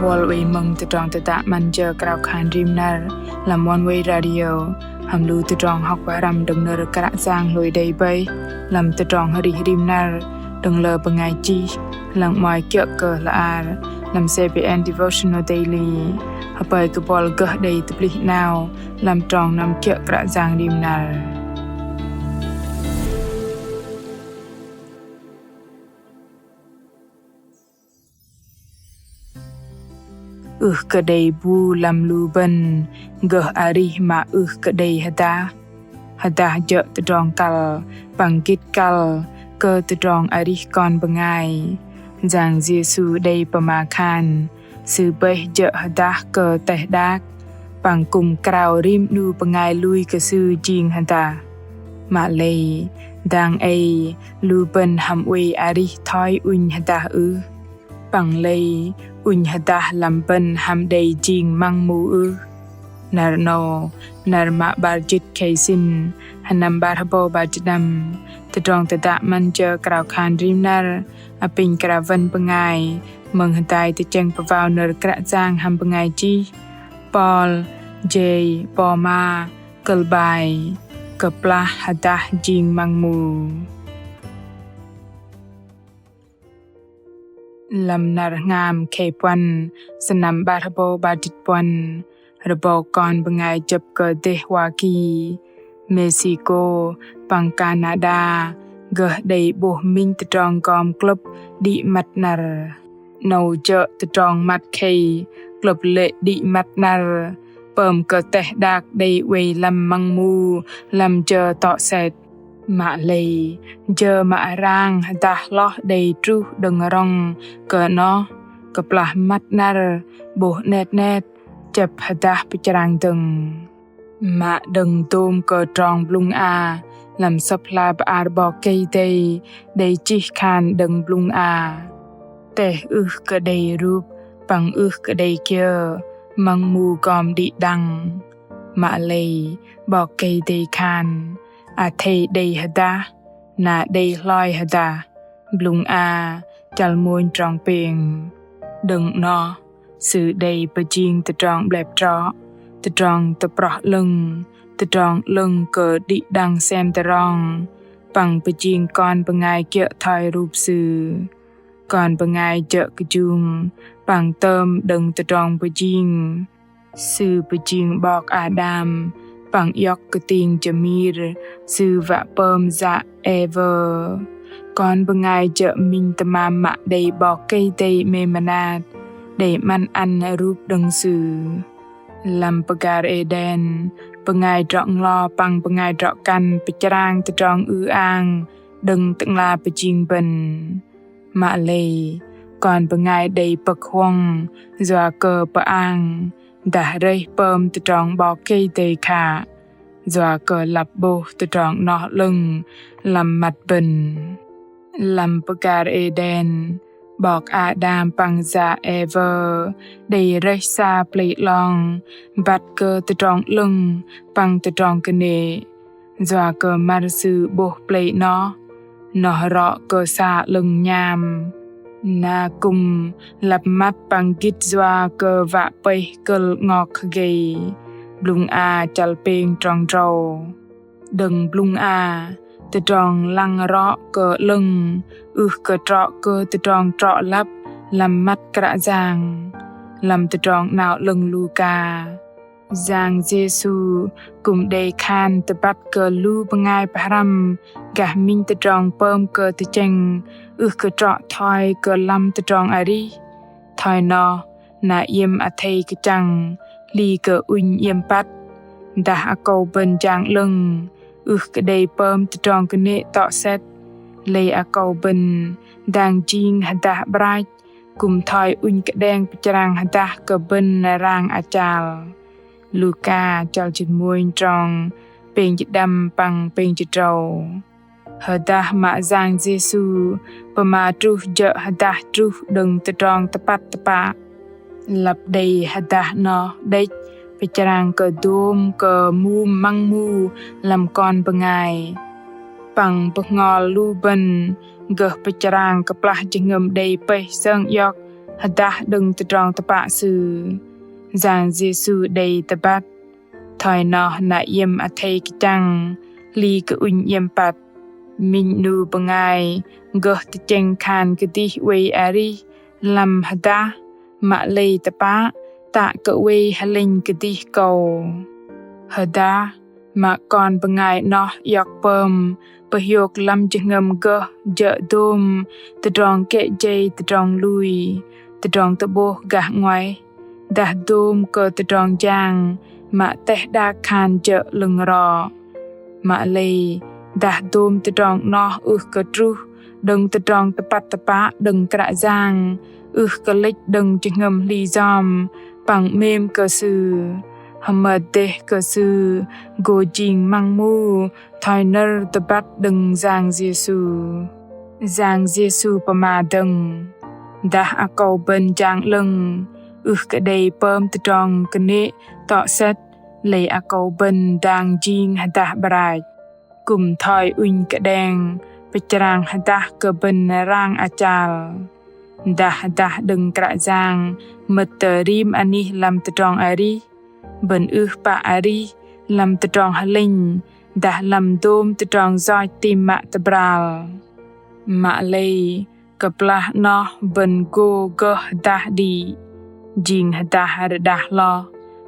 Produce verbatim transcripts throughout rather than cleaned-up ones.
Buăl oei mơ̆ng tơdrong tơdă 'Măn Jơ Krao Khan Rim Năr lăm Oneway Radio, hăm lu tơdrong hŏk pơhrăm đơ̆ng nơ̆r Kră Yang hlôi đei bơih lăm tơdrong arih rim năr đơ̆ng lơ bơngai chih, lăng 'mơ̆i kiơ̆ kơ hla bơar lăm CBN Devotional Daily. Hơpơi kơ buăl gơh đei tơplih 'nao lăm trong năm kiơ̆ Kră Yang rim năr. Ưh kơ đei bu lăm lu bơ̆n gơh arih mă ưh kơ đei hơdah. Hơdah jơ̆ tơdrong kăl păng gĭt kăl kơ tơdrong arih kon bơngai. Yang Yêsu đei pơma khan, Sư bơih jơ̆ hơdah kơ teh đak, păng kư̆m krao rim 'nu bơngai lui kơ Sư jing hơdah. Mă lei, dang ei lu bơ̆n hăm oei arih thoi ŭnh hơdah ưh? Păng lei ŭnh hơdah lăm bơ̆n hăm đei jing măng mu ưh? Năr 'nâu, năr mă 'bar jĭt khei sĭn, sơnăm 'bar hơbâu 'bar jĭt pơđăm, tơdrong tơdă 'Măn Jơ Krao Khan Rim Năr apinh krao wăn bơngai mơ̆ng hơdai tơchĕng pơwao nơ̆r Kră Yang hăm bơngai chih Paul J. Bowman, kơ̆l bai Kơplah hơdah jing măng mu. Lăm năr hngam khei puăn, sơnăm 'bar hơbâu 'bar jĭt puăn, rơbâu kon bơngai jơ̆p kơ dêh Hoa Kỳ, Mexico păng Canada gơh đei 'bôh minh tơdrong gom klŭp đĭ măt năr. 'Nâu jơ̆ tơdrong măt khei klŭp lê̆ đĭ măt năr pơm kơ teh đak đei oei lăm măng mu lăm jơ tŏ sĕt. Mă lei, jơ mă rang hơdah hloh đei truh đơ̆ng rŏng kơ noh, kơplah măt năr 'bôh 'net 'net, chĕp hơdah pơchrang dơ̆ng. Mă đơ̆ng dôm kơ trong blŭng a lăm Sơ̆p hla bơar 'Bok Kei-Dei đei chih khan đơ̆ng blŭng a: Teh ưh kơ đei rup păng ưh kơ đei kiơ, măng mu gom đĭ đăng. Mă lei, 'Bok Kei-Dei khan, athei đei hơdah, na đei hloi hơdah. Blŭng a, chăl mônh trong pêng. Đơ̆ng noh, Sư đei pơjing tơdrong 'blep trŏ, tơdrong tơproh 'lơ̆ng, tơdrong 'lơ̆ng kơ đĭ đăng sem tơrong, păng pơjing kon bơngai kiơ̆ thoi rup Sư. Kon bơngai jơ̆ kơjung păng tơm đơ̆ng tơdrong pơjing. Sư pơjing 'bok Ađam păng iŏk kơting jơmir Sư wă pơm yă Êwơ. Kon bơngai jơ̆ minh tơmam mă đei 'Bok Kei-Dei 'mêm mơnat, đei 'măn ăn rup đơ̆ng Sư. Lăm pơgar Êđen, bơngai drŏ-nglo păng bơngai drŏ-kăn pơchrang tơdrong ư-ang đơ̆ng Tơ'ngla pơjing bơ̆n. Mă lei, kon bơngai đei pơ̆k huŏng yua kơ pơang, dah rơih pơm tơdrong 'Bok Kei-Dei khă, yua kơ lăp 'bôh tơdrong 'noh 'lơ̆ng lăm măt bơ̆n. Lăm pơgar Êđen, 'bok Ađam păng yă Êwơ đei rơih sa plei 'long băt kơ tơdrong 'lơ̆ng păng tơdrong kơnê̆. Yua kơ măr sư 'bôh plei 'noh, noh rŏ kơ sa 'lơ̆ng nham. Na kư̆m lăp măt păng gĭt yua kơ wă pơih kơ̆l 'ngok hơgei. Blŭng a chăl pêng trong drâu. Đơ̆ng blŭng a, tơdrong lăng rŏ kơ 'lơ̆ng ưh kơ trŏ kơ tơdrong trŏ lăp lăm măt Kră Yang. Lăm tơdrong 'nao 'lơ̆ng Luka, Yang Yêsu kư̆m đei khan tơbăt kơ lu bơngai pơhrăm gah minh tơdrong pơm kơ tơchĕng ưh kơ trŏ thoi kơ lăm tơdrong arih. Thoi noh, na iĕm athei kơchăng hli kơ ŭnh iĕm păt. Dah akâu bơ̆n jang 'lơ̆ng ưh kơ đei pơm tơdrong kơnê̆ tŏ sĕt, lei akâu bơ̆n dang jing hơdah 'brach kư̆m thoi ŭnh kơđeng pơchrang hơdah kơ bơ̆n rang achal. Luka chăl jĭt mônh trong pêng jĭt đăm păng pêng jĭt drâu. Hơdah mă Yang Yêsu pơma truh jơ̆ hơdah truh đơ̆ng tơdrong tơpăt tơpă. Lăp đei hơdah 'noh đĕch pơchrang kơ dôm kơ mum măng mu lăm kon bơngai. Păng bơhngol lu bơ̆n gơh pơchrang kơplah jơhngơ̆m đei pơih sơng iŏk hơdah đơ̆ng tơdrong tơpă Sư. Yang Yêsu đei tơbăt: Thoi noh na iĕm athei kơchăng hli kơ ŭnh iĕm păt. Minh 'nu bơngai gơh tơchĕng khan kơdih oei arih lăm hơdah, mă lei tơpă tă kơ oei hơlĕnh kơdih kâu. Hơdah mă kon bơngai 'noh iŏk pơm pơhiôk lăm jơhngơ̆m gơh jơ̆ dôm tơdrong kĕ jei tơdrong lui, tơdrong tơ'bôh gah 'nguaih, dah dôm kơ tơdrong jang mă teh đak khan jơ̆ 'lơ̆ng rŏ. Mă lei dah dôm tơdrong 'noh ưh kơ truh đơ̆ng tơdrong tơpăt tơpă đơ̆ng Kră Yang, ưh kơ lĕch đơ̆ng jơhngơ̆m hli yom păng 'mêm kơ Sư, hơmơt dêh kơ sư gô jing măng mu thoi nơ̆r tơbăt đơ̆ng Yang Yêsu. Yang Yêsu pơma dơ̆ng: Dah akâu bơ̆n jang 'lơ̆ng, ưh kơ đei pơm tơdrong kơnê̆ tŏ sĕt, lei akâu bơ̆n đang jing hơdah 'brach. Kư̆m thoi ŭnh kơđeng pơchrang hơdah kơ bơ̆n rang achal. Dah hơdah đơ̆ng Kră Yang mơ̆t tơ rim anih lăm tơdrong arih, bơ̆n ưh pă arih lăm tơdrong hơlĕnh, dah lăm dôm tơdrong yoch tam mă tơbral. Mă lei kơplah 'noh bơ̆n gô gơh hơdah đĭ, jing hơdah rơđah hloh,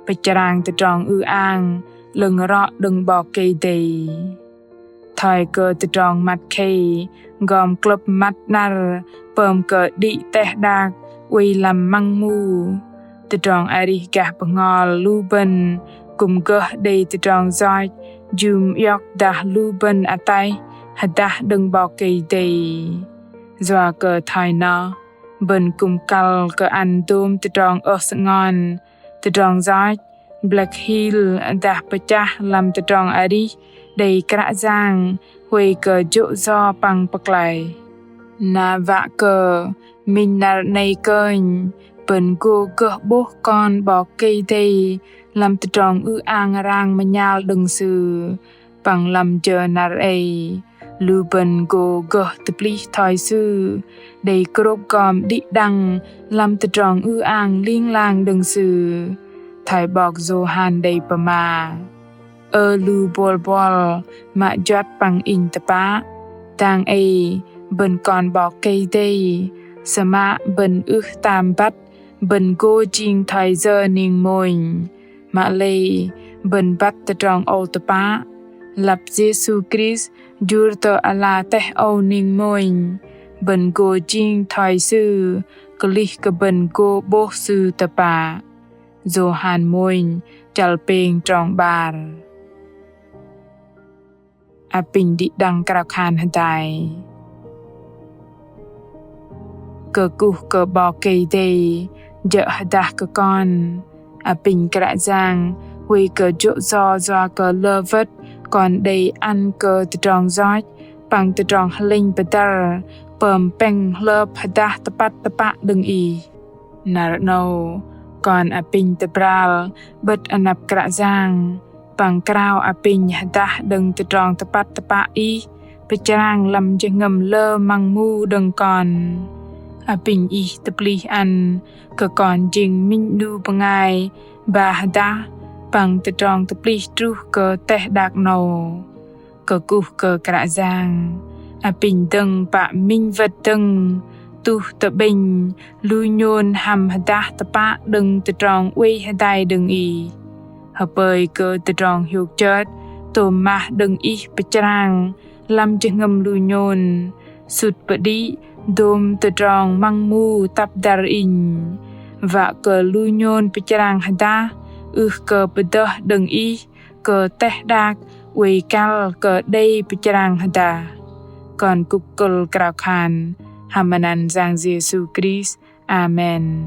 pơchrang tơdrong ư-ang 'lơ̆ng rŏ đơ̆ng 'Bok Kei-Dei. Thoi kơ tơdrong măt khei gom klơ̆p măt 'năr pơm kơ đĭ teh đak oei lăm măng mu, tơdrong arih gah bơhngol lu bơ̆n kư̆m gơh đei tơdrong yoch jŭm iŏk dah lu bơ̆n ataih hơdah đơ̆ng 'Bok Kei-Dei. Yua kơ thoi noh, bơ̆n kư̆m kăl kơ ăn dôm tơdrong ơh sơngon, tơdrong yoch, blĕk hil dah pơchah lăm tơdrong arih đei Kră Yang huay kơ jô̆ yo păng pơklaih. Na wă kơ minh năr 'nâu kơnh bơ̆n gô gơh 'bôh kon 'Bok Kei-Dei lăm tơdrong ư-ang rang mơnhal đơ̆ng Sư, păng lăm jơ năr ei lu bơ̆n gô gơh tơplih thoi Sư, đei krôp gom đĭ đăng lăm tơdrong ư-ang ling lang đơ̆ng Sư. Thoi 'bok Yôhan đei pơma: Ơ lu bôl buăl mă juăt păng inh tơpă, dang ei bơ̆n kon 'Bok Kei-Dei, sơmă bơ̆n ưh tam băt bơ̆n gô jing thoi yơ ning mônh. Mă lei bơ̆n băt tơdrong âu tơpă, lăp Yêsu Krist jur tơ ala teh âu ning mônh, bơ̆n gô jing thoi Sư, kơlih kơ bơ̆n gô 'bôh Sư tơpă. Yôhan mônh, chăl pêng, trong 'bar. Apinh đĭ đăng krao khan hơdai. Kơkuh kơ 'Bok Kei-Dei jơ̆ hơdah kơ kon. Apinh Kră Yang huay kơ jô̆ yo yua kơ lơ wơ̆t kon đei ăn kơ tơdrong yoch păng tơdrong hơlĕnh pơdăr pơm pĕng hlơp hơdah tơpăt tơpă đơ̆ng Ih. Năr 'nâu kon apinh tơbral 'bơ̆t anăp Kră Yang păng krao apinh hơdah đơ̆ng tơdrong tơpăt tơpă Ih pơchrang lăm jơhngơ̆m lơ măng mu đơ̆ng kon. Apinh Ih tơplih ăn kơ kon jing minh 'nu bơngai ba hơdah păng tơdrong tơplih truh kơ teh đak 'nâu. Kơkuh kơ Kră Yang, apinh dơ̆ng pă minh wơ̆t dơ̆ng tuh tơ'bĕnh lu nhôn hăm hơdah tơpă đơ̆ng tơdrong oei hơdai đơ̆ng Ih. Hơpơi kơ tơdrong hiôk chơt tôm mah đơ̆ng Ih pơchrang lăm jơhngơ̆m lu nhôn, sŭt pơđĭ dôm tơdrong măng mu tăp dăr inh. Wă kơ lu nhôn pơchrang hơdah ưh kơ pơdơh đơ̆ng Ih kơ teh đak oei kăl kơ đei pơchrang hơdah. Kon kŭk kơ̆l krao khan hăm anăn Yang Yêsu Krist. Amen.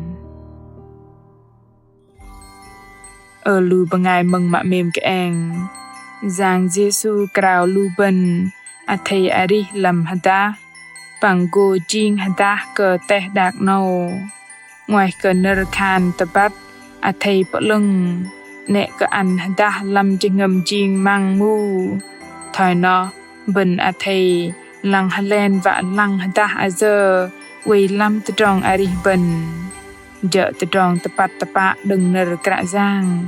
Ơ lu bơngai mơ̆ng mă 'mêm kơeng. Yang Yêsu krao lu bơ̆n athei arih lăm hơdah păng gô jing hơdah kơ teh đak 'nâu. 'Nguaih kơ nơ̆r khan tơbăt athei pơ'lơ̆ng, 'nĕ kơ ăn hơdah lăm jơhngơ̆m jing măng mu. Thoi noh bơ̆n athei lăng hơlen wă lăng hơdah ayơ oei lăm tơdrong arih bơ̆n. Jơ̆ tơdrong tơpăt tơpă đơ̆ng nơ̆r Kră Yang,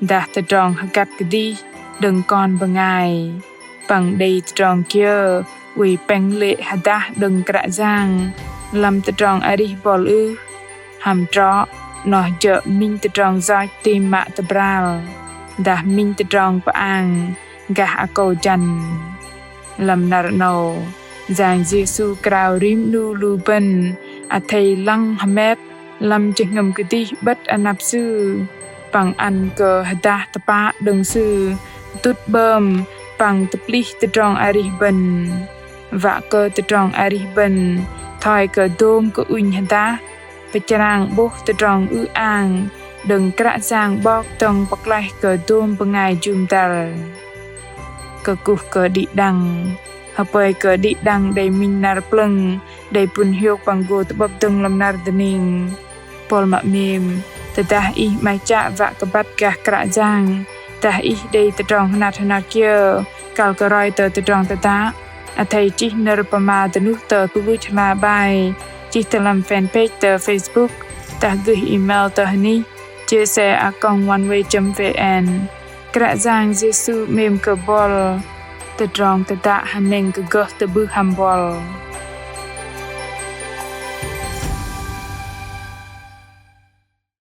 dah tơdrong hơgăt kơdih đơ̆ng kon bơngai. Păng đei tơdrong kiơ oei pĕng lê̆ hơdah đơ̆ng Kră Yang lăm tơdrong arih bŏl ưh? Hăm trŏ, noh jơ̆ minh tơdrong yoch tam mă tơbral, dah minh tơdrong pơang gah akâu jăn. Lăm năr 'nâu, Yang Yêsu krao rim 'nu lu bơ̆n athei lăng hơmet lăm jơhngơ̆m kơdih 'bơ̆t anăp Sư, păng ăn kơ hơdah tơpă đơ̆ng Sư dŭt 'bơm păng tơplih tơdrong arih bơ̆n. Wă kơ tơdrong arih bơ̆n thoi kơ dôm kơ-ŭnh hơdah pơchrang 'bôh tơdrong ư-ang đơ̆ng Kră Yang 'Bok dŏng pơklaih kơ dôm bơngai jŭm dăr. Kơkuh kơ đĭ đăng, hơpơi kơ đĭ đăng đei minh năr plơ̆ng đei pŭn hiôk păng gô tơ'bơ̆p dơ̆ng lăm năr dơning. Buăl mă 'mêm, tơdah ih 'maih chă wă kơ băt gah Kră Yang, dah ih đei tơdrong hơnat hơnat kiơ kăl kơ roi tơ tơdrong tơdă, athei chih nơ̆r pơma dơnuh tơ tơluch hla bơar, chih tơ lăm fanpage tơ Facebook, dah gơih email tơ hơnih jse a còng oneway chấm vn. Kră Yang Yêsu 'mêm kơ buăl. Tơdrong tơdă hơnĕng kơ gơh tơ'bưh hăm buăl.